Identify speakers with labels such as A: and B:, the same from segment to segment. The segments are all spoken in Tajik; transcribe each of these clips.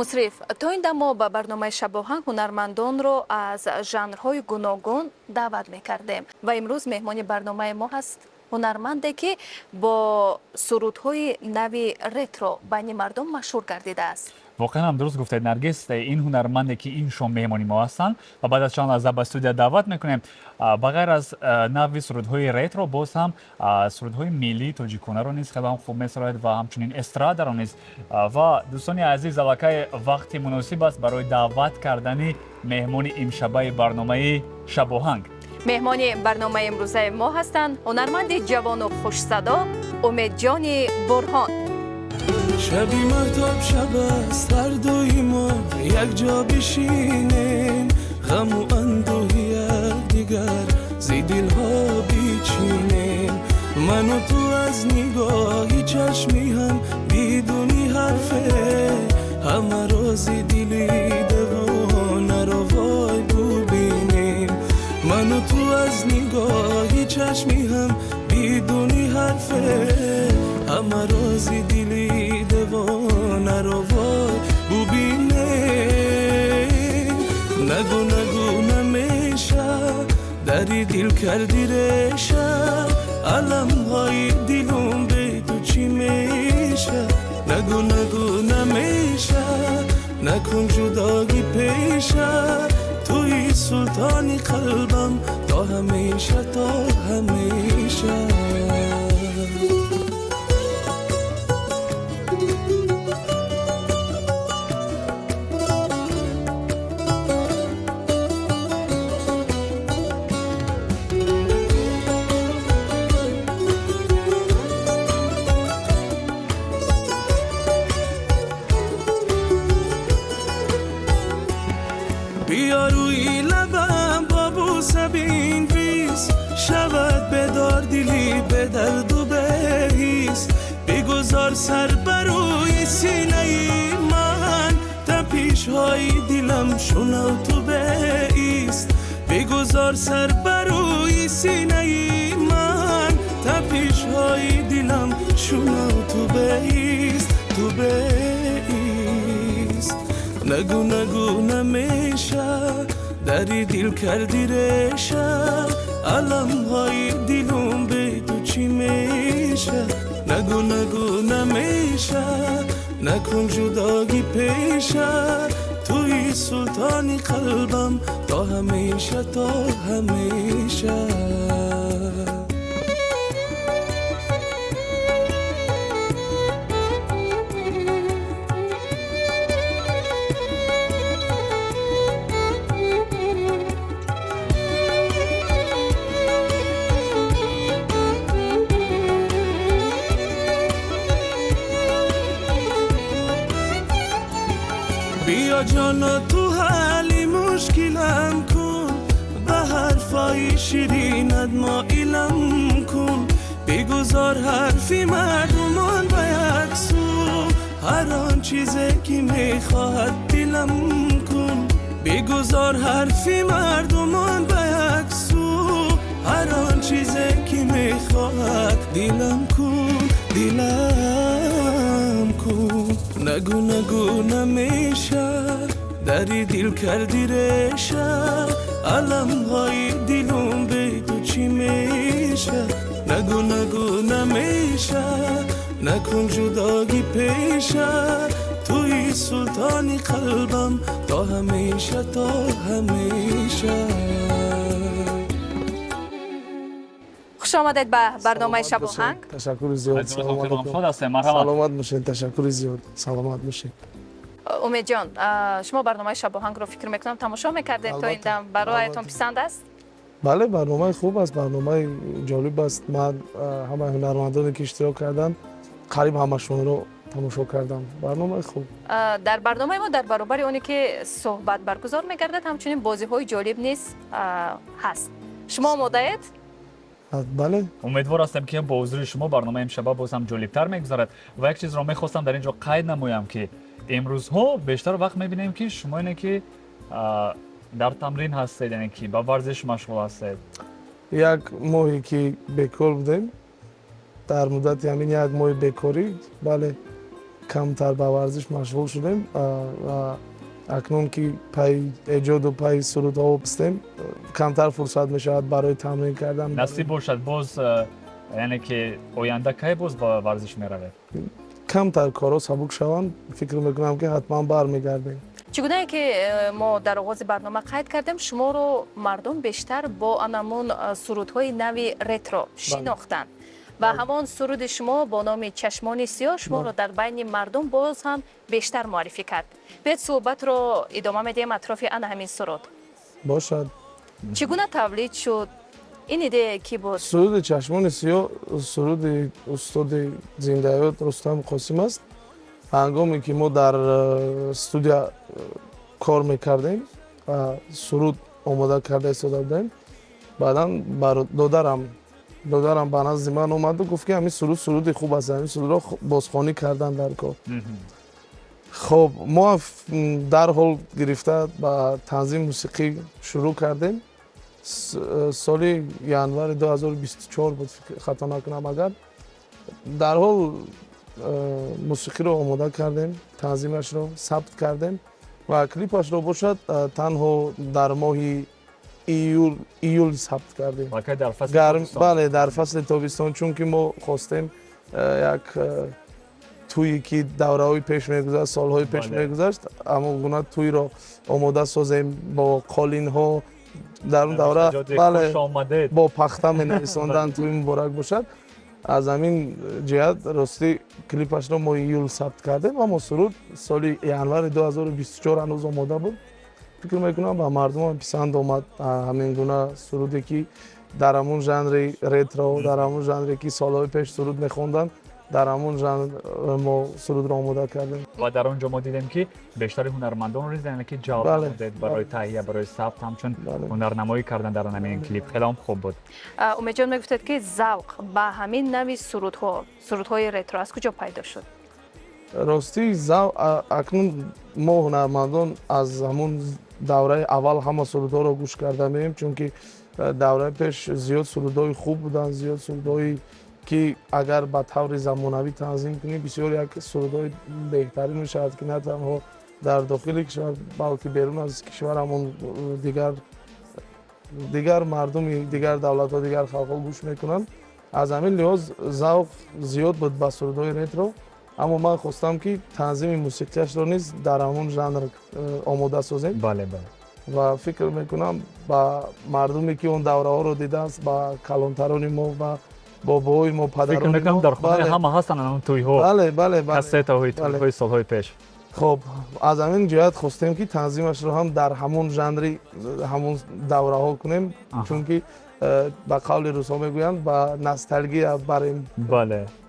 A: Мусриф, то ин дам мо ба барномаи Шабоҳанг ҳунармандонро аз жанрҳои гуногун даъват мекардем ва имрӯз меҳмони барномаи мо ҳаст ҳунарманде, ки бо сурудҳои нави ретро байни мардум машҳур гардидааст.
B: Воқеан ҳам дуруст гуфтед, Наргиз. Ин ҳунарманде, ки ин шом меҳмони мо ҳастанд ва баъд аз чанд лаҳза ба студия даъват мекунем, ба ғайр аз нави сурудҳои ретро боз ҳам сурудҳои миллии тоҷиконаро низ хеле ҳам хуб месарояд ва ҳамчунин эстрадаро низ. Ва дӯстони азиз, аллакай вақти муносиб аст барои даъват кардани меҳмони имшабаи барномаи Шабоҳанг.
A: Меҳмони барномаи имрӯзаи мо ҳастанд ҳунарманди ҷавону хушсадо Умедҷони Бурҳон.
C: Шаби маҳтоб шаб аст, ҳардуи мо якҷо бишинем, ғаму андӯҳи якдигар зи дилҳо бичинем. Ману ту аз нигоҳи чашми ҳам бидуни ҳарфе ҳама рози дили девонаро вой бубинем. Ману ту аз нигоҳи чашми ҳам бидуни ҳарфе ҳама рози дили девонаро вой бубинем. Нагӯ, нагӯ, намеша, дари дил карди реша, аламҳои дилум бе ту чӣ меша? Нагӯ, нагӯ, намеша, накун ҷудогӣ пеша, туи султони қалбам то ҳамеша, то ҳамеша. بیا روی لبم با بوسه بینویس، شود بدار دلی به درد و بهیس. بگذار سر بر روی سینه من، تپیش های دلم شنو تو بایست. بگذار سر بر روی سینه من، تپیش های دلم شنو تو بایست، تو بایست. نگو، نگو، نمیشه، دری دل کردی реша، аламҳои дилум бе ту чӣ меша? Нагӯ, нагӯ, намеша, накун ҷудогӣ пеша, туи султони қалбам то ҳамеша, то ҳамеша. بیا جانا تو حلی مشکلم کن، به حرفای شیرینت مایلم کن. بگذار حرفی مردمان به یک سو، هر آن چیزی که میخواهد دلم کن. بگذار حرفی مردمان به یک سو، هر آن چیزی که میخواهد دلم کن، دلم کن. نگو، نگو، نمیشه، دری دل کردی реша، аламҳои дилум бе ту чӣ меша? Нагӯ, нагӯ, намеша, накун ҷудогӣ пеша, туи султони қалбам то ҳамеша, то ҳамеша.
A: Хуш омадед ба барномаи Шабоҳанг.
D: Ташаккури зиёд.
B: Шод ҳастем, марҳамат.
D: Саломат бошед, ташаккури зиёд, саломат бошед.
A: Умедҷон, шумо барномаи Шабоҳангро, фикр мекунам, тамошо мекардед то ин дам. Бароятон писанд аст?
D: Бале, барномаи хуб аст, барномаи ҷолиб аст. Ман ҳамаи ҳунармандоне, ки иштирок карданд, қариб ҳамашонро тамошо кардам. Барномаи хуб.
A: Дар барномаи мо дар баробари оне ки суҳбат баргузор мегардад, ҳамчунин бозиҳои ҷолиб низ ҳаст. Шумо омодаед?
D: Бале.
B: Умедвор ҳастем, ки бо ҳузури шумо барномаи имшаба боз ҳам ҷолибтар мегузарад. Ва як чизро мехостам дар ин ҷо қайд намоям, ки имрӯзҳо бештар вақт мебинем, ки шумо ине ки дар тамрин ҳастед, яъне ки ба варзиш машғул ҳастед.
D: Як моҳе ки бекор будем, дар муддати ҳамин як моҳи бекорӣ, бале, Камтар ба варзиш машғул шудем ва акнун ки пайи эҷоду пайи сурудҳо ҳастем, камтар фурсат мешавад барои тамрин кардан.
B: Насиб бошад боз, яъне ки оянда кай боз ба варзиш меравед?
D: Камтар корҳо сабук шаванд, фикр мекунам, ки ҳатман бармегардем.
A: Чӣ гунае ки мо дар оғози барнома қайд кардем, шуморо мардум бештар бо анамун сурудҳои нави ретро шинохтанд ва ҳамон суруди шумо бо номи «Чашмони сиёҳ» шуморо дар байни мардум боз ҳам бештар муаррифӣ кард. Биёед, суҳбатро идома медиҳем атрофи ана ҳамин суруд.
D: Бошад.
A: Чӣ гуна тавлид шуд ин идея, кӣ буд?
D: Суруди «Чашмони сиёҳ» суруди устоди зиндаёд Рустам Қосим аст. Ҳангоме ки мо дар студия кор мекардем ва суруд омода карда истода будем, баъдан додарам ба назди ман омаду гуфт, ки ҳамин суруд суруди хуб аст, ҳамин сурудро бозхонӣ кардан дар кор. Хоб, мо дарҳол гирифта ба танзими мусиқӣ шурӯъ кардем. Соли январи 2024 буд, хато накунам агар. Дарҳол мусиқиро омода кардем, танзимашро сабт кардем ва клипашро бошад, танҳо дар моҳи июл сабт кардем. Бале, дар фасли тобистон, чунки мо хостем як тӯе ки давраҳои пеш мегузашт, солҳои пеш мегузашт, ҳамон гуна тӯйро омода созем бо қолинҳо. Дар он давра, бале, бо пахта менависонданд «Тӯи муборак бошад». Аз ҳамин ҷиҳат, ростӣ, клипашро мо июл сабт кардем, аммо суруд соли январи 2024 ҳанӯз омода буд. Фикр мекунам, ба мардумам писанд омад ҳамин гуна суруде, ки дар ҳамун жанри ретро, дар ҳамун жанре ки солҳои пеш суруд мехонданд, дар ҳамун жанр мо сурудро омода кардем.
B: Ва дар он ҷо мо дидем, ки бештари ҳунармандонро яъне ки ҷалб намудед барои таҳия, барои сабт, ҳамчун ҳунарнамоӣ кардан дар ҳамин клип. Хеле ҳам хуб буд.
A: Умедҷон, мегуфтед, ки завқ ба ҳамин нави сурудҳо, сурудҳои ретро аз куҷо пайдо шуд?
D: Ростӣ, акнун мо ҳунармандон аз ҳамун давраи аввал ҳама сурудҳоро гӯш карда меем, чунки давраи пеш зиёд сурудҳои хуб буданд, зиёд сурудҳои ки агар ба таври замонавӣ танзим кунӣ, бисёр як сурудҳои беҳтарин мешавад, ки на танҳо дар дохили кишвар, балки берун аз кишвар ҳамон дигар мардуми дигар давлатҳо, дигар халқҳо гӯш мекунанд. Аз ҳамин лиҳоз завқ зиёд буд ба сурудҳои ретро, аммо ман хостам, ки танзими мусиқияшро низ дар ҳамон жанр омода созем.
B: бале бале
D: Ва фикр мекунам, ба мардуме ки он давраҳоро дидааст, ба калонтарони мо ва бобоҳои мо,
B: падарони мо. Мекунам, дар хонаи ҳама ҳастанд он тӯйҳо,
D: бале бале
B: кассетаҳои тӯйҳои солҳои пеш.
D: Хоб, аз ҳамин ҷиҳат хостем, ки танзимашро ҳам дар ҳамон жанри ҳамон давраҳо кунем, чунки ба қавли русҳо мегӯянд, ба ностальгия барем.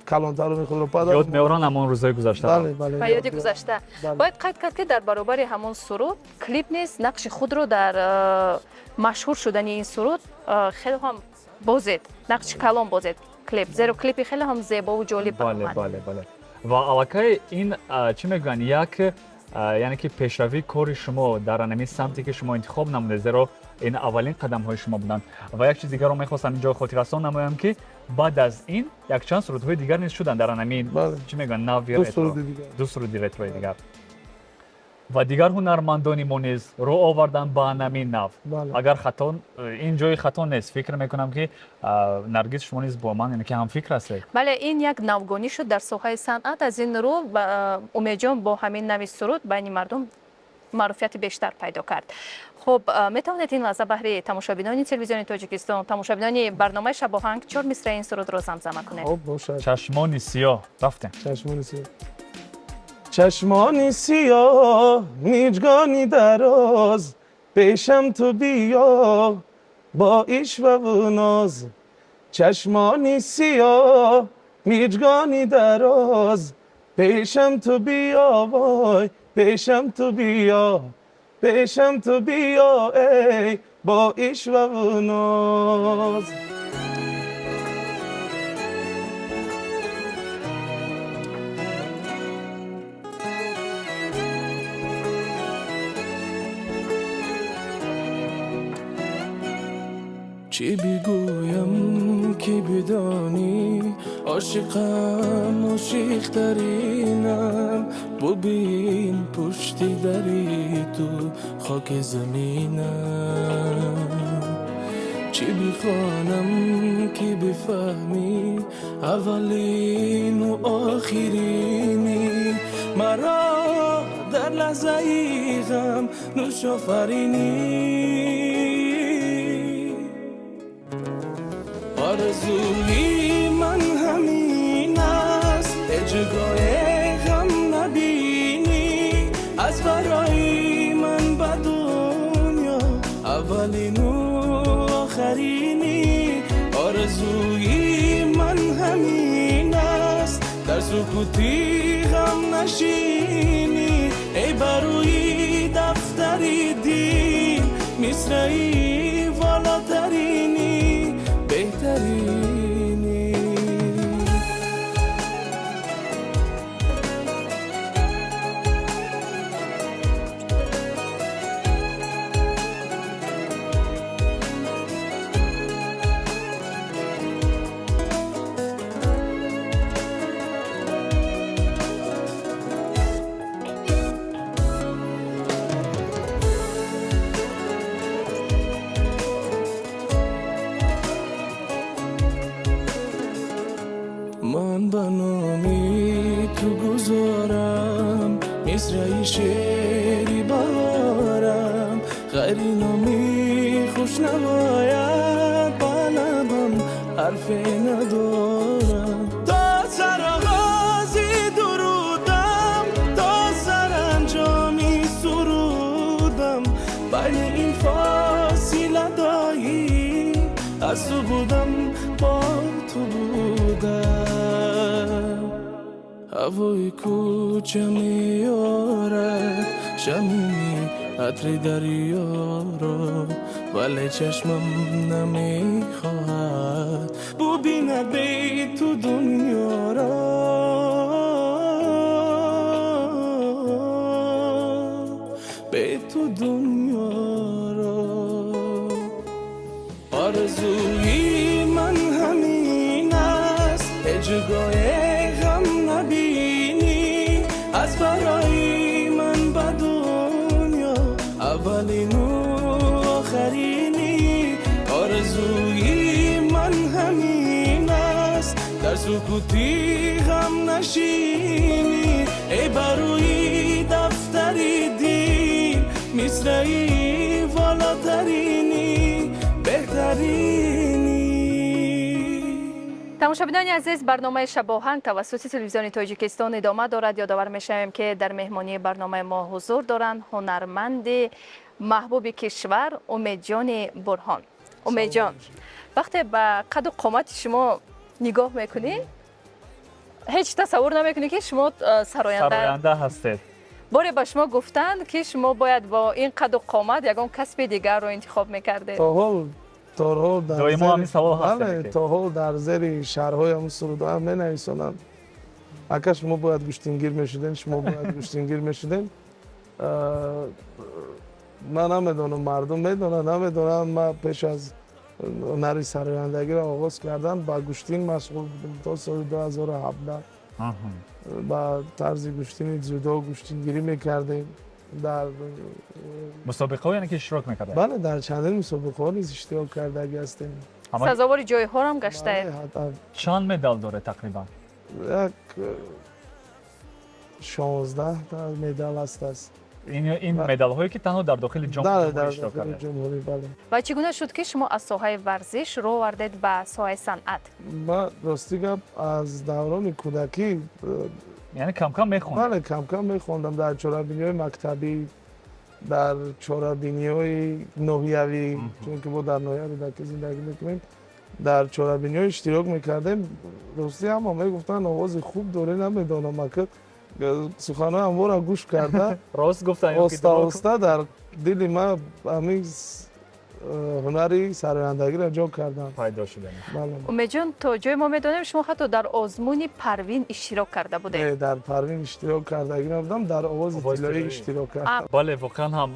D: Калонтарони худро, падар
B: Ёд меоранд ҳамон рӯзҳои гузашта.
D: Бале, бале.
A: Ба ёди гузашта. Бояд қайд кард, ки дар баробари ҳамон суруд клип низ нақши худро дар машҳур шудани ин суруд хеле ҳам бозид, нақши калон бозид клип, зеро клипи хеле ҳам зебову ҷолиб
B: баромад. Бале, бале. Ва аллакай ин, чӣ мегӯянд, як, яъне ки пешравии кори шумо дар ҳамин самте ки шумо интихоб намудед, зеро ин аввалин қадамҳои шумо буданд. Ва як чиз дигарро мехостам инҷо хотиррасон намоям, ки баъд аз ин якчанд сурудҳои дигар низ шуданд дар ҳамин, чӣ мегӯянд, нави, ду суруди ретрои дигар, ва дигар ҳунармандони мо низ рӯ оварданд ба ҳамин нав. Агар хато, ин ҷои хато нест, фикр мекунам, ки Наргиз, шумо низ бо ман, яъне ки ҳамфикр ҳастед.
A: Бале, ин як навгонӣ шуд дар соҳаи санъат. Аз ин рӯ Умедҷон бо ҳамин нави суруд байни мардум маъруфияти бештар пайдо кард. Хуб, метавонед ин лаҳза баҳри тамошобинони Телевизиони Тоҷикистон, тамошобинони барномаи «Шабоҳанг» чор мисраи ин сурудро замзама кунед?
D: Хоб, бошад.
B: «Чашмони сиёҳ», рафтем.
D: «Чашмони сиёҳ». Чашмони сиёҳ, миҷгони дароз, пешам ту биё бо ишваву ноз. Чашмони сиёҳ, миҷгони дароз, пешам ту биё, вой, пешам ту биё, пешам ту биё, эй, бо ишваву ноз.
C: Чӣ бигӯям, ки бидонӣ? Ошиқам, ошиқтаринам, бубин пушти дари ту хоки заминам. Чӣ бихонам, ки бифаҳмӣ, аввалину охиринӣ маро дар лаҳзаи ғам нӯшофаринӣ. Орзуи ман ҳамин аст, ҳеҷгоҳ ғам набинӣ. Аз барои ман ба дунё аввалину охиринӣ. Орзуи ман ҳамин аст, дар сукути ғам нашинӣ. Эй барои дафтари дил мисраи волотаринӣ, беҳтаринӣ. Ман ба номи ту гузорам мисраи шеъри баҳорам, ғайри номи хуш навояд ба лабам ҳарфе надорам. То сарогози дурудам, то саранҷоми сурудам, байни ин фосила доӣ аз ту будам, бо ту будам. Ҳавои кӯча меорад шамими атри дарёро, вале чашмам намехоҳад бубинад бе ту дунёро. Бе ту дунёро. Орзуи ман ҳамин аст, ҳеҷгоҳ ғам набинӣ. Аз барои ман ба дунё аввалину охиринӣ. Орзуи ман ҳамин аст, дар сукути ғам нашинӣ. Эй барои дафтари дил мисраи волотаринӣ, беҳтаринӣ.
A: Тамошобинони азиз, барномаи Шабоҳанг тавассути телевизиони Тоҷикистон идома дорад. Ёдовар мешавем, ки дар меҳмонии барномаи мо ҳузур доранд ҳунарманди маҳбуби кишвар Умедҷони Бурҳон. Умедҷон, вақте ба қаду қомати шумо нигоҳ мекунӣ, ҳеҷ тасаввур намекунӣ, ки шумо сароянда
B: ҳастед.
A: Боре ба шумо гуфтанд, ки шумо бояд бо ин қаду қомат ягон касби дигарро интихоб мекардед?
D: То ҳол дар зери шаҳрҳои ҳамун сурудҳоам менависонанд: ака, шумо бояд гӯштингир мешудем, шумо бояд гӯштингир мешудем. Ман намедонам, мардум медонанд, намедонанд. Ман пеш аз ҳунари сарояндагиро оғоз кардан ба гӯштин машғул будем то соли 2017. Ба тарзи гӯштини ҷудо гӯштингирӣ мекардем. Дар
B: мусобиқаҳо яъне ки иштирок мекардед?
D: Бале, дар чандин мусобиқаҳо низ иштирок кардагӣ ҳастем.
A: Сазовори ҷойҳоам гаштаед.
B: Чанд медал доред тақрибан?
D: Як 16 медал ҳаст.
B: Ин медалҳое ки танҳо дар дохили ҷумҳурӣ иштирок кардед?
D: Ҷумҳурӣ, бале.
A: Ва чӣ гуна шуд, ки шумо аз соҳаи варзиш рӯ овардед ба соҳаи санъат?
D: Ман, рости гап, аз даврони кӯдакӣ
B: Яъне камкам мехондед?
D: Бале, камкам мехондам дар чорабиниҳои мактабӣ, дар чорабиниҳои ноҳиявӣ, чунки мо дар ноҳияи Рӯдакӣ зиндагӣ мекунем, дар чорабиниҳо иштирок мекардем. Ростӣ, ҳама мегуфтанд, овози хуб дорӣ. Намедонам, ака, суханҳои ҳамвора гӯш карда
B: рост гуфтанд.
D: Оста оста дар дили ман ҳамин Ҳунари сарояндагиро ҷо кардам.
B: Пайдо шудани.
D: Бале.
A: Умедҷон, то ҷое мо медонем, шумо ҳатто дар озмуни Парвин иштирок карда будед.
D: Не, дар Парвин иштирок кардагӣ набудам, дар Овози
B: Овози
D: тиллоӣ
B: тиллоӣ.
D: иштирок кардам.
B: Бале, воқеан ҳам,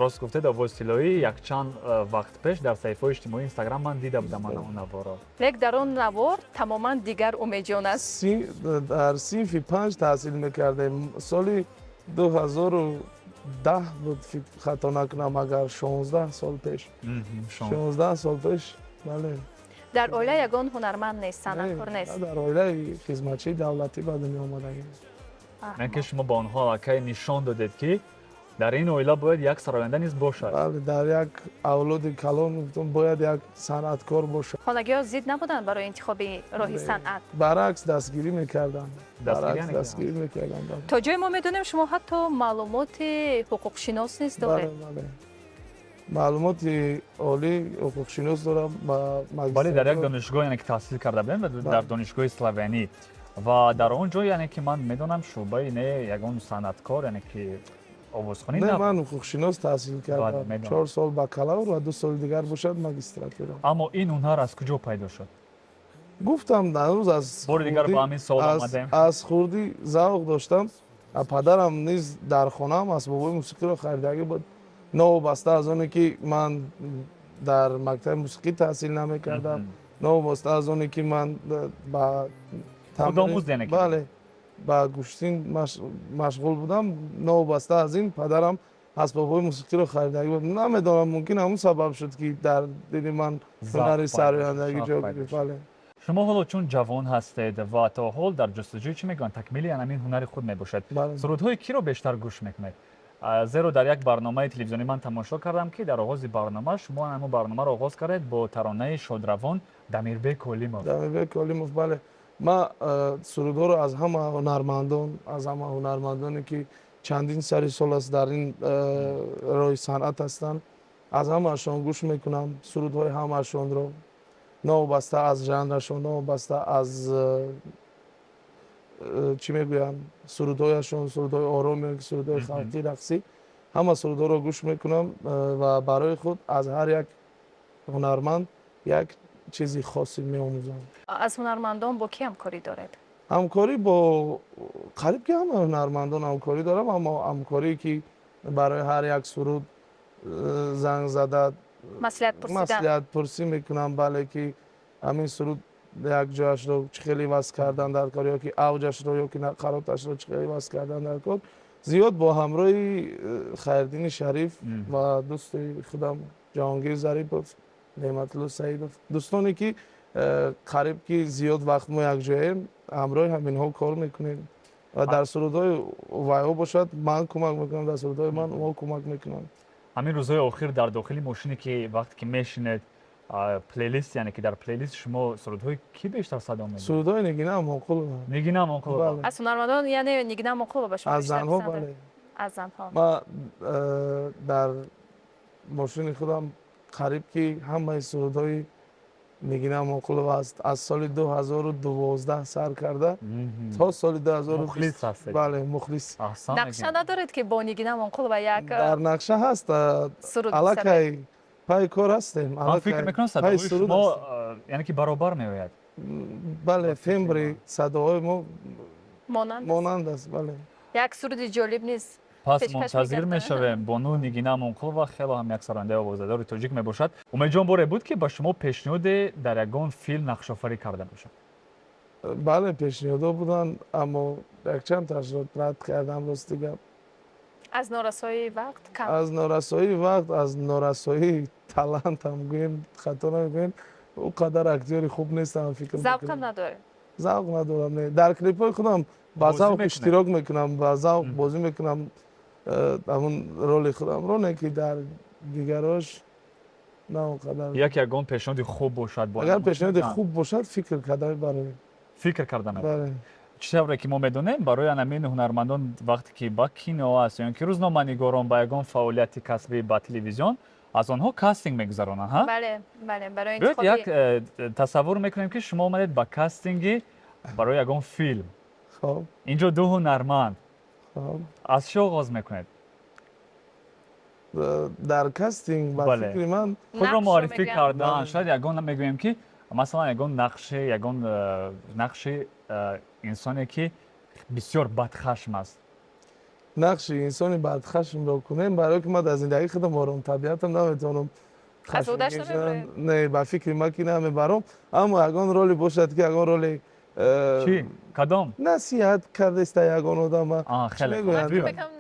B: рост гуфтед, Овози тиллоӣ якчанд вақт пеш дар саҳифаҳои иҷтимоии Инстаграм ман дида будам ана он наворро.
A: Лек дар он навор тамоман дигар Умедҷон аст.
D: Дар синфи 5 таҳсил мекардем, соли 2010 буд, хато накунам агар, 16 сол пеш. 16 сол пеш, бале.
A: Дар оила ягон ҳунарманд нест, санъаткор нест?
D: Не, дар оилаи хизматчии давлатӣ ба дунё омадагим.
B: Ман ки шумо ба онҳо аллакай нишон додед, ки дар ин оила бояд як сароянда низ бошад.
D: Бале, дар як авлоди калон гуфтам, бояд як санъаткор бошад.
A: Хонагиҳо зид набуданд барои интихоби роҳи санъат?
D: Баръакс, дастгирӣ мекардам.
B: Дастгирӣ
D: Баръакс,
B: мекарданд.
D: дастгирӣ мекардам, бале.
A: То ҷое мо медонем, шумо ҳатто маълумоти ҳуқуқшинос низ
D: Бале.
A: доред.
D: Бале, маълумоти олӣ ҳуқуқшинос дорам ба
B: Бале, дар як
D: магистратура.
B: донишгоҳ, яъне ки таҳсил карда будем ва дар донишгоҳи славянӣ ва дар он ҷо, яъне ки ман медонам, шӯъбаи не ягон санъаткор, яъне ки овозхонӣ
D: Не,
B: набуд.
D: ман ҳуқуқшинос таҳсил кардам.
B: Медонам.
D: 4 сол бакалавр ва 2 соли дигар бошад магистратура.
B: Аммо ин ҳунар аз куҷо пайдо шуд?
D: Гуфтам, ҳанӯз аз
B: Бори дигар ба ҳамин суол омадем.
D: Аз хурдӣ завқ доштам. А падарам низ дар хонаам асбобҳои мусиқиро харидагӣ буд. Новобаста аз оне ки ман дар мактаби мусиқӣ таҳсил намекардам, новобаста аз оне ки ман ба
B: Худомӯз, яъне ки.
D: Бале, ба гӯштин машғул будам, новобаста аз ин падарам асбобҳои мусиқиро харидагӣ буд. Намедонам, мумкин ҳамун сабаб шуд, ки дар дили ман
B: Завқ
D: ҳунари
B: пайдо шуд,
D: сарояндагӣ
B: шавқ
D: ҷо
B: пайдо
D: гирифт.
B: шуд.
D: Бале.
B: Шумо ҳоло чун ҷавон ҳастед ва то ҳол дар ҷустуҷӯи, чӣ мегӯянд, такмили ҳамин ҳунари худ мебошед,
D: Бале.
B: сурудҳои киро бештар гӯш мекунед? Зеро дар як барномаи телевизионӣ ман тамошо кардам, ки дар оғози барнома шумо ҳамон барномаро оғоз кардед бо таронаи шодравон Дамирбек Олимов.
D: Дамирбек Олимов, бале. Ман сурудҳоро аз ҳама ҳунармандон, аз ҳама ҳунармандоне ки чандин сари сол аст дар ин роҳи санъат ҳастанд, аз ҳамаашон гӯш мекунам, сурудҳои ҳамаашонро, новобаста аз жанрашон, новобаста аз чӣ мегӯянд, сурудҳояшон, сурудҳои ором ё ки сурудҳои халқӣ, рақсӣ, ҳама сурудҳоро гӯш мекунам ва барои худ аз ҳар як ҳунарманд як чизи хосе меомӯзам.
A: Аз ҳунармандон бо кӣ ҳамкорӣ доред?
D: Ҳамкорӣ бо қариб ки ҳама ҳунармандон ҳамкорӣ дорам, аммо ҳамкорие ки барои ҳар як суруд занг зада
A: маслиҳат пурсидан.
D: Маслиҳатпурсӣ мекунам, бале, ки ҳамин суруд як ҷояшро чӣ хеле васл кардан дар кор, ё ки авҷашро, ё ки қароташро чӣ хеле васл кардан дар кор. Зиёд бо ҳамроҳи Хайриддини Шариф ва дӯсти худам Ҷаҳонгир Зарипов, Неъматулло Саидов, дӯстоне ки қариб ки зиёд вақт мо якҷоем, ҳамроҳи ҳаминҳо кор мекунем ва дар сурудҳои вайҳо бошад, ман кӯмак мекунам, дар сурудҳои ман онҳо кӯмак мекунанд.
B: Ҳамин рӯзҳои охир дар дохили мошине ки вақте ки мешинед, плейлист, яъне ки дар плейлист шумо сурудҳои кӣ бештар садо медиҳад?
D: Сурудҳои Нигина Амонқулова.
B: Нигина Амонқулова.
D: Бале.
A: Аз ҳунармандон, яъне Нигина Амонқулова ба шумо
D: Аз
A: бештар
D: занҳо.
A: писанд?
D: Бале.
A: Аз занҳо.
D: Ман дар мошини худам қариб ки ҳамаи сурудҳои Нигина Амонқулова аст, аз соли 2012 сар карда то соли 2020.
B: Мухлис ҳастед.
D: Бале, мухлис.
B: Аҳсан
A: Нақша
B: мегӯям.
A: надоред, ки бо Нигина Амонқулова як
D: Дар нақша ҳаст.
A: суруд бисароед?
D: Аллакай пай кор ҳастем.
B: Ман фикр мекунам,
D: пай
B: садоҳои
D: суруд
B: шумо
D: ҳастем.
B: Яъне ки баробар меояд.
D: Бале,
B: Ба фикри
D: тембри
B: ман.
D: садоҳои мо
A: монанд аст.
D: Монанд аст, бале.
A: Як суруди ҷолиб низ
B: Пас
A: пешкаш
B: мунтазир
A: мегардад.
B: мешавем. Бону Нигина Амонқулова хело ҳам як сарояндаи овозадори тоҷик мебошад. Умедҷон, боре буд, ки ба шумо пешниҳоде дар ягон филм нақшофарӣ карда бошад?
D: Бале, пешниҳодҳо буданд, аммо якчанд ташро рад кардам, рости гап.
A: Аз норасоии вақт кам?
D: Аз норасоии вақт, аз норасоии талантам гӯем, хато намегӯем, он қадар актёри хуб нестам, фикр
A: Завқам
D: мекунам.
A: надоред?
D: Завқ надорам, не. Дар клипҳои худам ба
B: Бозӣ
D: завқ
B: мекунед?
D: иштирок мекунам, ба завқ бозӣ мекунам ҳамун роли худамро, не ки дар дигарош на он қадар.
B: Як ягон пешниҳоди хуб бошад, бо
D: Агар пешниҳоди хуб бошад, фикр карда мебарем.
B: Фикр карда мебаред.
D: Бале.
B: Чӣ тавре ки мо медонем, барои анамин ҳунармандон, вақте ки ба кино аст ё ин ки рӯзноманигорон, ба ягон фаъолияти касбӣ, ба телевизион, аз онҳо кастинг мегузаронанд, ҳа?
A: Бале, барои
B: Биёед,
A: интихоби
B: як тасаввур мекунем, ки шумо омадед ба кастинги барои ягон филм.
D: Хоб.
B: Инҷо ду ҳунарманд.
D: Хоб.
B: Аз чӣ оғоз мекунед?
D: Дар кастинг, ба фикри ман,
B: худро муаррифӣ кардан. Шояд ягон мегӯем, ки масалан ягон нақши, ягон нақши инсоне, ки бисёр бадхашм аст.
D: Нақши инсони бадхашмро кунем, барое ки ман дар зиндагии худам ором табиатам, наметавонам. Не, ба фикри ман, ки намебарам, аммо ягон роли бошад, ки ягон роли
B: чӣ, кадом?
D: Насиҳат кардаиста ягон одама.
B: Хеле.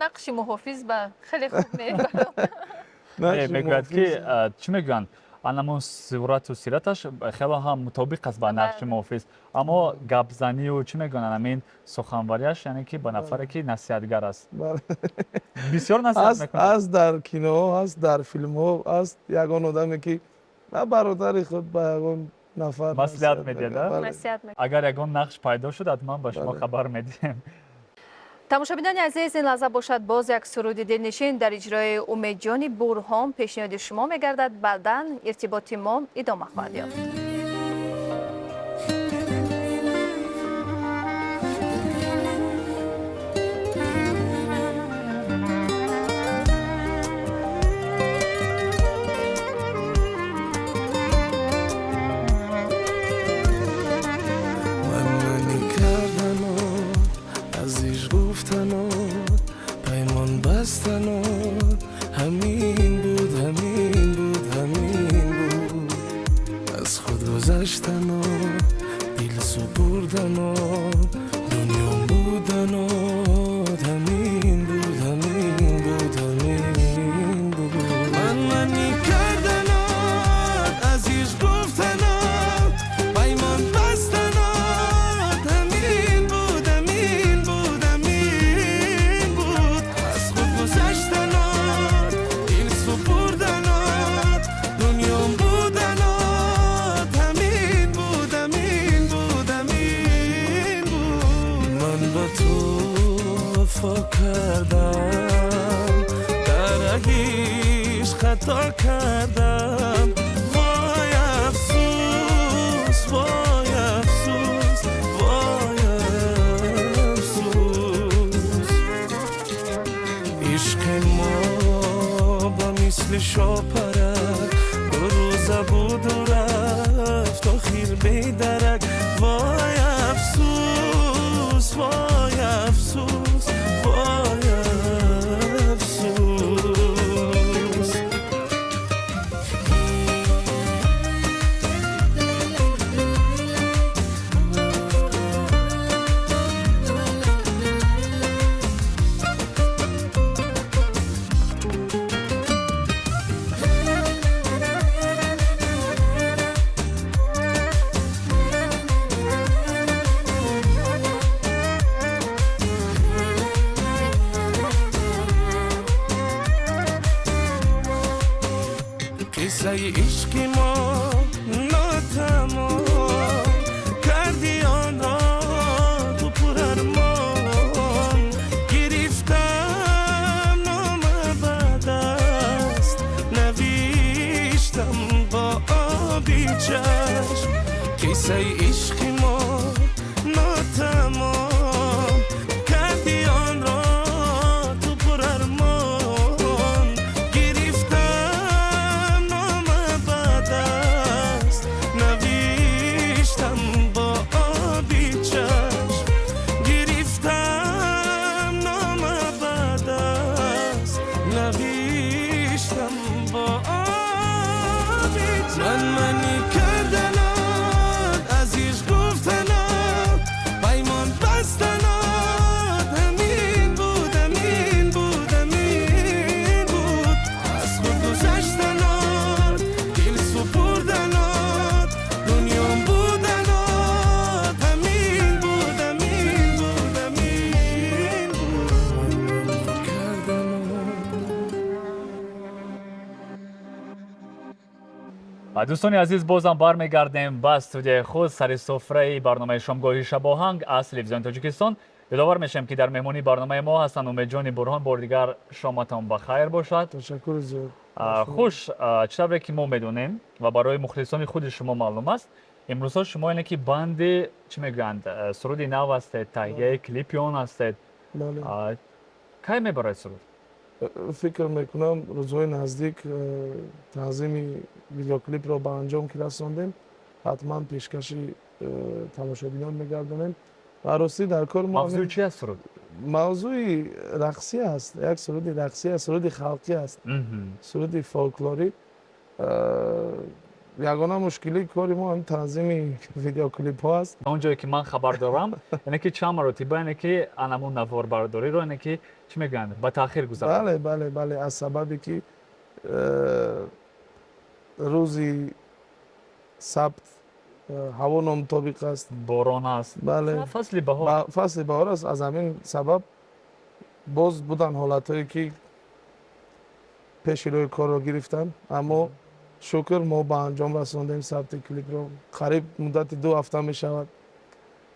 A: Нақши муҳофиз ба хеле хуб мебарам.
B: Мегӯяд, ки чӣ мегӯянд, анамон сурату сираташ хело ҳам мутобиқ аст ба нақши муҳофиз, аммо гапзанию, чӣ мегӯянд, анамин суханварияш, яъне ки ба нафаре, ки насиҳатгар аст, бисёр насиҳат мекунад.
D: Аст, дар киноҳо аст, дар филмҳо аст, ягон одаме, ки на бародари худ ба ягон нафар
B: маслиҳат медиҳад. Агар ягон нақш пайдо шуд, ҳатман ба шумо хабар медиҳем.
A: Тамошобинони азиз, ин лаҳза бошад, боз як суруди дилнишин дар иҷрои Умедҷони Бурҳон пешниҳоди шумо мегардад. Баъдан иртиботи мо идома хоҳад ёфт.
C: Бастанот ҳамин буд, ҳамин буд, ҳамин буд. Аз худ гузаштанот, дил супурданот, дунём буданот ҳамин буд, ҳамин буд, ҳамин буд. Ман манӣ карданот, аз ишқ гуфтанот, паймон бастанот ҳамин буд, ҳамин буд, ҳамин буд. Аз худ гузаштанот, дил супурданот, дунём буданот ҳамин буд, ҳамин буд, ҳамин буд. Ман ба ту вафо кардам, дар ишқ хато кардам. Вой афсӯс, вой афсӯс, вой афсӯс. Ишқи мо ба мисли шопарак ду рӯза буду рафт, охир бедарак. Вой афсӯс, вой афсӯс, вой афсӯс. Қиссаи ишқи мо нотамом кардӣ, онро ту пурармон. Гирифтам нома ба даст, навиштам бо оби чашм. Қиссаи ишқи мо нотамом кардӣ, онро ту пурармон. Гирифтам нома ба даст, навиштам бо оби чашм. Гирифтам нома ба даст, навиштам бо оби чашм. Ман манӣ карданот, аз ишқ гуфтанот, паймон бастанот ҳамин буд, ҳамин буд, ҳамин буд. Аз худ гузаштанот, дил супурданот, дунём буданот ҳамин буд, ҳамин буд, ҳамин буд. Ман манӣ карданот.
B: Дӯстони азиз, бозам бармегардем ба студияи худ, сари суфраи барномаи шомгоҳи шабоҳанг аз Телевизиони Тоҷикистон. Ёдовар мешавем, ки дар меҳмонии барномаи мо ҳастанд Умедҷони Бурҳон. Бори дигар шоматон ба хайр бошад.
D: Ташаккури зиёд.
B: Хуш, чӣ тавре ки мо медонем ва барои мухлисони худи шумо маълум аст, имрӯзҳо шумо ине ки банди, чӣ мегӯянд, суруди нав ҳастед, таҳияи клипи он ҳастед. Кай мебарояд суруд?
D: Фикр мекунам, рӯзҳои наздик танзими видеоклипро ба анҷом ки расондем, ҳатман пешкаши тамошобинон мегардонем. Ва ростӣ, дар кори мо
B: Мавзӯи чи аст суруд?
D: Мавзӯи рақсӣ аст, як суруди рақсӣ аст, суруди халқӣ аст, суруди фолклорӣ. Ягона мушкилии кори мо ҳамин танзими видеоклипҳо аст.
B: Он ҷое ки ман хабар дорам, яъне ки чанд маротиба, яъне ки анамун наворбардориро, яъне ки чӣ мегӯянд, ба таъхир гузаронд.
D: Бале, аз сабабе ки рӯзи сабт ҳаво номутобиқ аст.
B: Борон аст.
D: Бале.
B: Фасли баҳор.
D: Фасли баҳор аст. Аз ҳамин сабаб боз буданд ҳолатҳое, ки пеши рӯи корро гирифтанд, аммо шукр, мо ба анҷом расондем сабти клипро. Қариб муддати 2 ҳафта мешавад,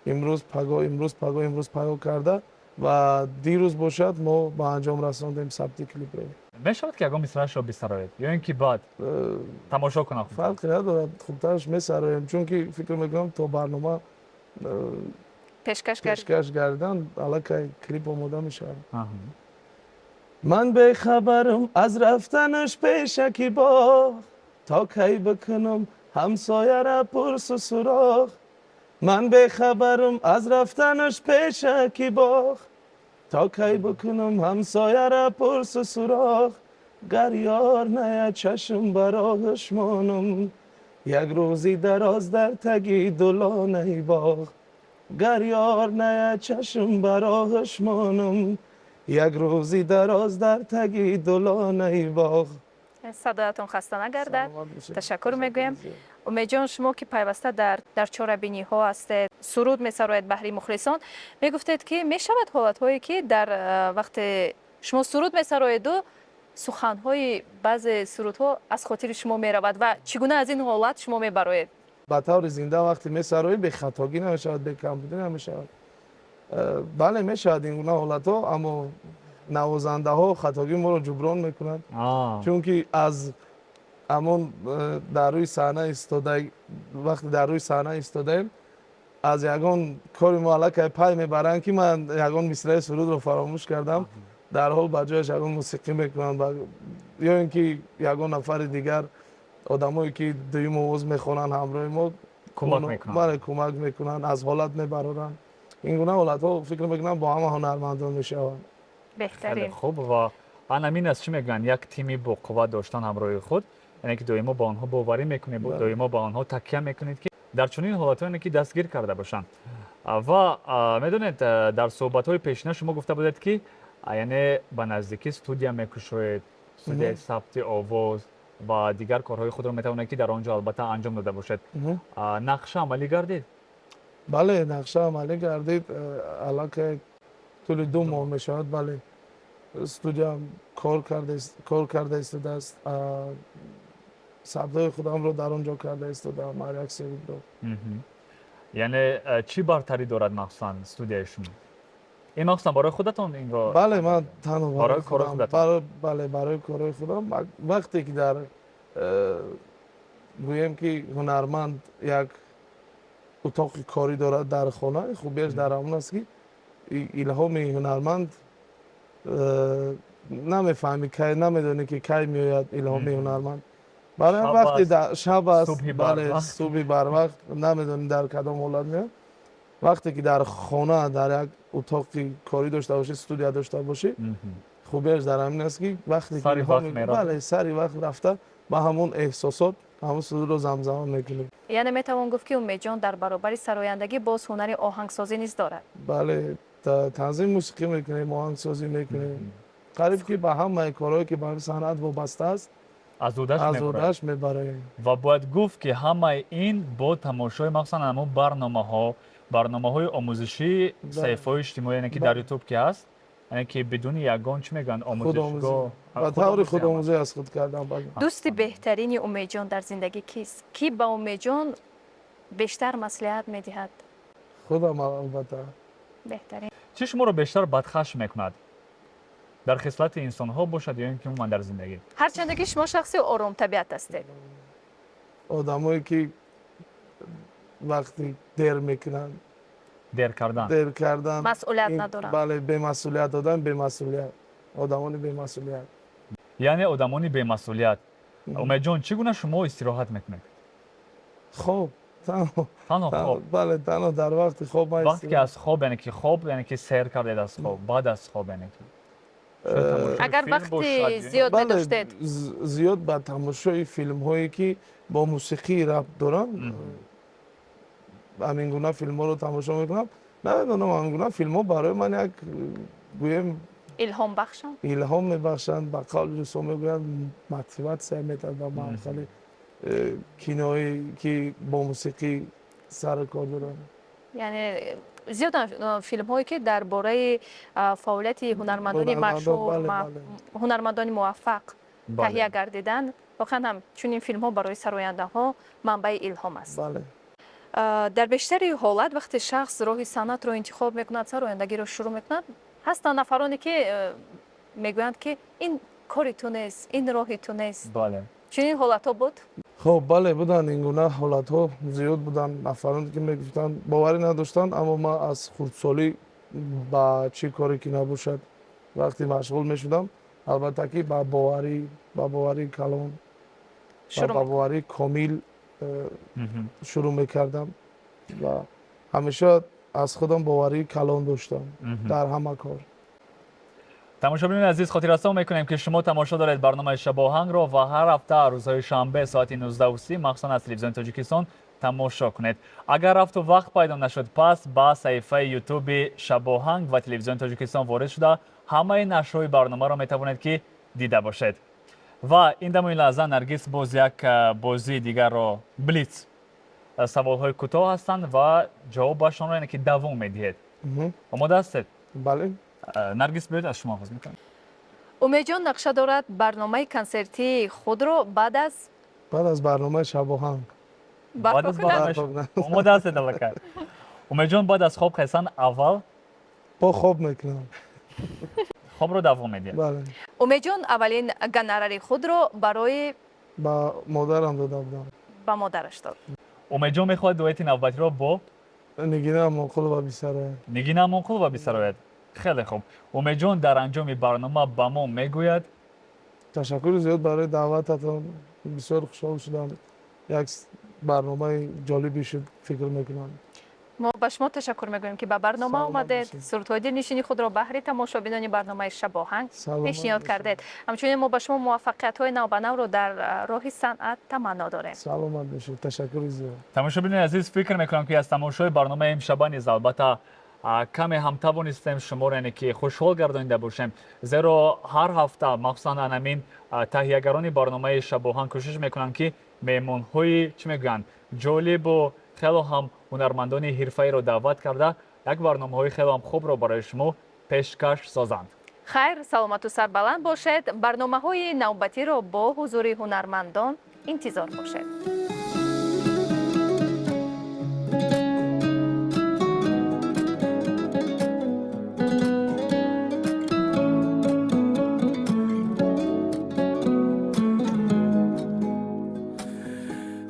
D: имрӯз паго, имрӯз паго, имрӯз паго карда ва дирӯз бошад, мо ба анҷом расондем сабти клипро.
B: Мешавад, ки ягон мисраашро бисароед ё ин ки баъд тамошо кунам?
D: Фарқе надорад, хубтараш месароем, чунки фикр мекунам, то барнома
A: пешкаш гардид.
D: Пешкаш гардан, аллакай клип омода мешавад. Ман бехабарам аз рафтанаш пешаки боғ, то кай бикунам ҳамсояра пурсу суроғ? Ман бехабарам аз рафтанаш пешаки боғ, то кай бикунам ҳамсояра пурсу суроғ? Гар ёр ная, чашм ба роҳаш монам, як рӯзи дароз дар таги дулонаи боғ. Гар ёр ная, чашм ба роҳаш монам, як рӯзи дароз дар таги дулонаи боғ.
A: Садоятон хаста нагардад.
D: Саломат бошед.
A: Ташаккур мегӯем. Умедҷон, шумо ки пайваста дар чорабиниҳо ҳастед, суруд месароед баҳри мухлисон, мегуфтед, ки мешавад ҳолатҳое, ки дар вақте шумо суруд месароеду суханҳои баъзе сурудҳо аз хотири шумо меравад, ва чӣ гуна аз ин ҳолат шумо мебароед?
D: Ба таври зинда вақте месароӣ, бехатогӣ намешавад, бекамбудӣ намешавад. Бале, мешавад ин гуна ҳолатҳо, аммо навозандаҳо хатогии моро ҷуброн мекунанд, чунки аз ҳамон дар рӯи саҳна истода, вақте дар рӯи саҳна истодаем, аз ягон кори мо аллакай пай мебаранд, ки ман ягон мисраи сурудро фаромӯш кардам. Дар ҳол ба ҷояш ягон мусиқӣ мекунанд ё ин ки ягон нафари дигар, одамое ки дуюм овоз мехонанд ҳамроҳи мо,
B: кӯмак мекунанд.
D: Бале, кӯмак мекунанд, аз ҳолат мебароранд. Ин гуна ҳолатҳо, фикр мекунам, бо ҳама ҳунармандон мешаванд.
B: Хеле
A: Беҳтарин.
B: хуб. Ва анамин аст, чӣ мегӯянд, як тими боқувват доштан ҳамроҳи худ, яъне ки доимо ба онҳо боварӣ мекунед, доимо ба онҳо такя мекунед, ки дар чунин ҳолатҳо, яъне ки дастгир карда бошанд. Ва медонед, дар суҳбатҳои пешина шумо гуфта будед, ки яъне ба наздикӣ студия мекушоед, студияи сабти овоз ва дигар корҳои худро метавонед, ки дар он ҷо албатта анҷом дода бошед. Нақша амалӣ гардид?
D: Бале, нақша амалӣ гардид. Аллакай тӯли 2 моҳ мешавад, бале, студиям кор карда истодааст. Сабтҳои худамро дар он ҷо карда истодаам, ҳар як сурудро.
B: Яъне чӣ бартарӣ дорад махсусан студияи шумо? Ин махсусан барои худатон инро?
D: Бале, ман танҳо
B: барои
D: барои
B: корҳои
D: худам.
B: Худатон.
D: Бале, барои корҳои худам. Вақте ки дар гӯем, ки ҳунарманд як утоқи корӣ дорад дар хона, хубиаш дар ҳамон аст, ки илҳоми ҳунарманд намефаҳмӣ кай, намедонӣ, ки кай меояд илҳоми ҳунарманд. Барои
B: Шаб
D: вақте
B: аст,
D: шаб аст,
B: субҳи
D: бале,
B: барвақт.
D: Субҳи барвақт, намедонӣ дар кадом ҳолат меояд. Вақте ки дар хона дар як утоқи корӣ дошта бошӣ, студия дошта бошӣ, хубиаш дар ҳамин аст, ки вақте ки
B: Сари вақт меравад.
D: Бале, сари вақт рафта, ба ҳамон эҳсосот ҳамон сурудро замзама мекунӣ.
A: Яъне метавон гуфт, ки Умедҷон дар баробари сарояндагӣ боз ҳунари оҳангсозӣ низ дорад?
D: Бале, танзими мусиқӣ мекунем, оҳангсозӣ мекунем. Қариб ки ба ҳамаи корҳое, ки ба ҳамин санъат вобаста аст,
B: аз ӯдаш
D: аз
B: мебарояд.
D: ӯдаш мебароем.
B: Ва бояд гуфт, ки ҳамаи ин бо тамошои махсусан ҳамон барномаҳои омӯзишии саҳифаҳои иҷтимоӣ, яъне ки дар Ютуб ки ҳаст, яъне ки бидуни ягон, чӣ мегӯянд, омӯзишгоҳ.
D: Ба таври худомӯзӣ аз худ кардам, бале.
A: Дӯсти беҳтарини Умедҷон дар зиндагӣ кист? Кӣ ба Умедҷон бештар маслиҳат медиҳад?
D: Худам, албатта.
A: Беҳтарин.
B: Чӣ шуморо бештар бадхашм мекунад, дар хислати инсонҳо бошад ё ин ки умуман дар зиндагӣ?
A: Ҳарчанде ки шумо шахси оромтабиат ҳастед.
D: Одамое ки вақти дер мекунанд.
B: Дер кардан.
D: Дер кардан.
A: Масъулият надоранд.
D: Бале, бемасъулият додан, бемасъулият. Одамони бемасъулият.
B: Яъне одамони бемасъулият. Умедҷон, чӣ гуна шумо истироҳат мекунед?
D: Хоб, танҳо.
B: Танҳо хоб?
D: Бале, танҳо дар вақти хоб ман
B: Вақте ки аз хоб, яъне ки хоб, яъне ки сер кардед аз хоб, баъд аз хоб, яъне ки
A: Агар вақти зиёд медоштед?
D: Зиёд ба тамошои филмҳое, ки бо мусиқӣ рабт доранд, ҳамин гуна филмҳоро тамошо мекунам. Намедонам, ҳамин гуна филмҳо барои ман як, гӯем,
A: Илҳом бахшанд.
D: Илҳом мебахшанд, ба қавли рӯсҳо мегӯянд, мотиватсия метад ба ман, хеле киное, ки бо мусиқӣ сару кор доранд.
A: Яъне зиёданд филмҳое, ки дар бораи фаъолияти ҳунармандони машҳур, ҳунармандони муваффақ таҳия гардиданд. Воқеан ҳам чунин филмҳо барои сарояндаҳо манбаи илҳом аст. Дар бештари ҳолат, вақте шахс роҳи санъатро интихоб мекунад, сарояндагиро шурӯъ мекунад, ҳастанд нафароне, ки мегӯянд, ки ин кори ту нест, ин роҳи ту нест. Чунин ҳолатҳо буд?
D: Хоб, бале, буданд ин гуна ҳолатҳо, зиёд буданд нафароне, ки мегуфтанд, боварӣ надоштанд, аммо ман аз хурдсолӣ ба чӣ коре ки набошад, вақте машғул мешудам, албатта ки ба боварии калон ва ба боварии комил шурӯъ мекардам ва ҳамеша аз худам боварии калон доштам дар ҳама кор.
B: Тамошобинони азиз, хотиррасон мекунем, ки шумо тамошо доред барномаи Шабоҳангро ва ҳар ҳафта рӯзҳои шанбе соати 19:30 махсусан аз Телевизиони Тоҷикистон тамошо кунед. Агар рафту вақт пайдо нашуд, пас ба саҳифаи Ютуби Шабоҳанг ва Телевизиони Тоҷикистон ворид шуда, ҳамаи нашрҳои барномаро метавонед, ки дида бошед. Ва ин дамои лаҳза, Наргис, боз як бозии дигарро, блиц, саволҳои кӯтоҳ ҳастанд ва ҷавобашонро, яъне ки, давом медиҳед. Омода ҳастед?
D: Бале.
B: Наргис, биёед, аз шумо оғоз мекунем.
A: Умедҷон нақша дорад барномаи консертии худро баъд аз
D: Баъд аз барномаи Шабоҳанг.
B: Баъд аз омода ҳастед аллакай. Умедҷон, баъд аз хоб хестан аввал
D: Бо хоб мекунам.
B: Хобро давом медиҳед?
D: Бале.
A: Умедҷон аввалин гонорари худро барои
D: Ба модарам дода будам.
A: Ба модараш дод.
B: Умедҷон мехоҳад дуэти навбатиро бо
D: Нигина Амонқулова бисарояд.
B: Нигина Амонқулова бисарояд. Хеле хуб. Умедҷон дар анҷоми барнома ба мо мегӯяд:
D: Ташаккури зиёд барои даъвататон, бисёр хушҳол шудам, як барномаи ҷолибе шуд, фикр мекунам.
A: Мо ба шумо ташаккур мегӯем, ки ба барнома омадед, сурудҳои дилнишини худро баҳри тамошобинони барномаи Шабоҳанг пешниҳод кардед. Ҳамчунин мо ба шумо муваффақиятҳои навбанавро дар роҳи санъат таманно дорем.
D: Саломат бошед, ташаккури зиёд.
B: Тамошобинони азиз, фикр мекунам, ки аз тамошои барномаи имшаба низ, албатта, каме ҳам тавонистем шуморо, яъне ки, хушҳол гардонида бошем, зеро ҳар ҳафта махсусан анамин таҳиягарони барномаи Шабоҳанг кӯшиш мекунанд, ки меҳмонҳои, чӣ мегӯянд, ҷолибу хело ҳам ҳунармандони ҳирфаиро даъват карда, як барномаҳои хело ҳам хубро барои шумо пешкаш созанд.
A: Хайр, саломату сарбаланд бошед. Барномаҳои навбатиро бо ҳузури ҳунармандон интизор бошед.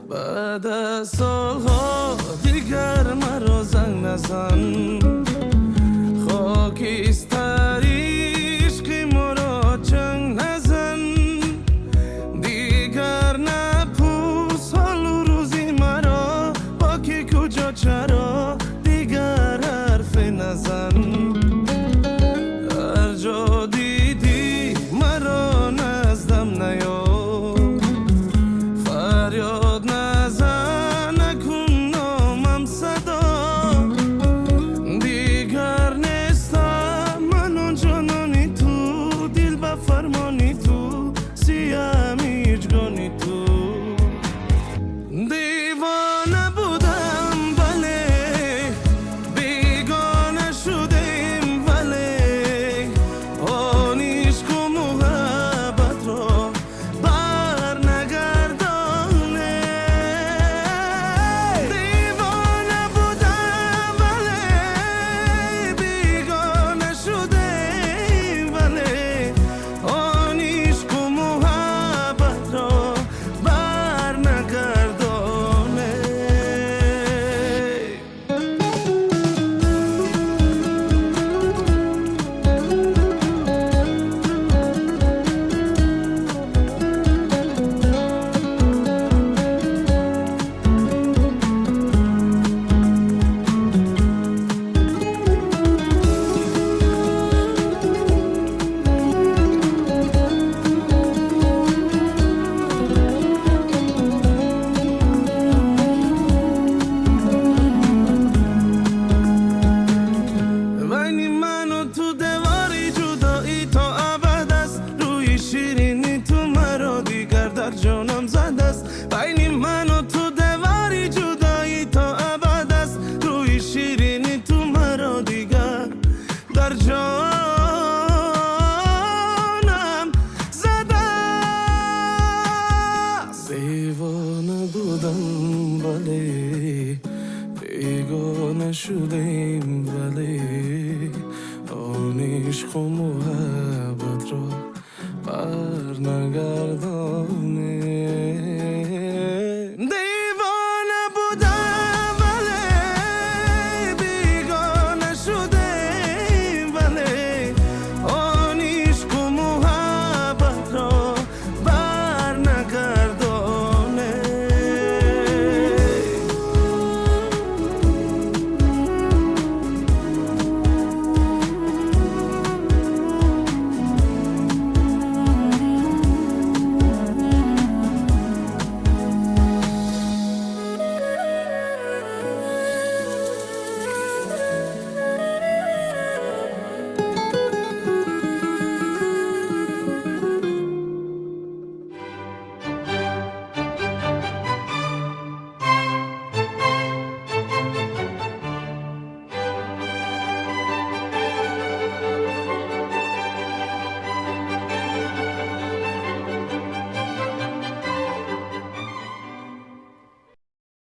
C: Баъд аз солҳо дигар маро занг назан, хокистари ишқи моро чанг назан, дигар напурс. Муҳаббатро барнагардонӣ.